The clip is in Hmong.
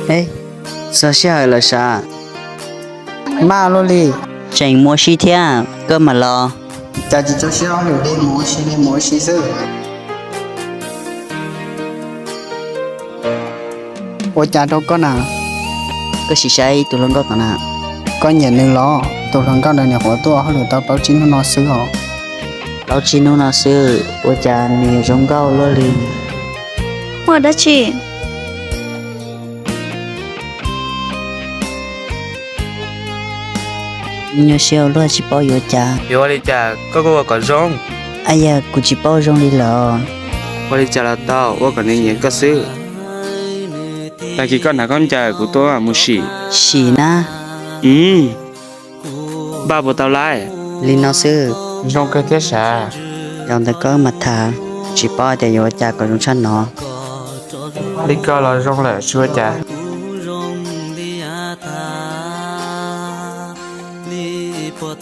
Txog sij hawm lawm sav? Maj luaj li. Tseem mus ua si thiab, koj mam los. Cas tsis tso siab ua luaj li, mus ua si li, mus ua si xwb. Ua cas rau koj na? Koj sim saib tus hluas nkauj tom na. Koj nyiam nws los? Tus hluas nkauj ntawd nyuam qhuav tuaj hauj lwm tau plaub tsib hnub no xwb os. Plaub tsib hnub no xwb, ua cas nws zoo nkauj luaj li? Muaj dab tsi? Nyuaj siab ua luaj, tsis paub yuav ua cas. Yuav ua li cas koj kuj ua kom zoo. Ab, yog kuv tsis paub zoo li lawm. Ua li cas los tau, ua kom nws nyiam koj xwb. Tag kis koj hnav khaub ncaws kuv tuaj mus sim. Sim na. Npaj puas tau lawm? Li no xwb. Zoo kawg thiab sav. Zaum ntawd koj wb mam tham, tsis paub tias yuav ua cas kom zoo tshaj no. Li ko los zoo lawm, tsis ua cas.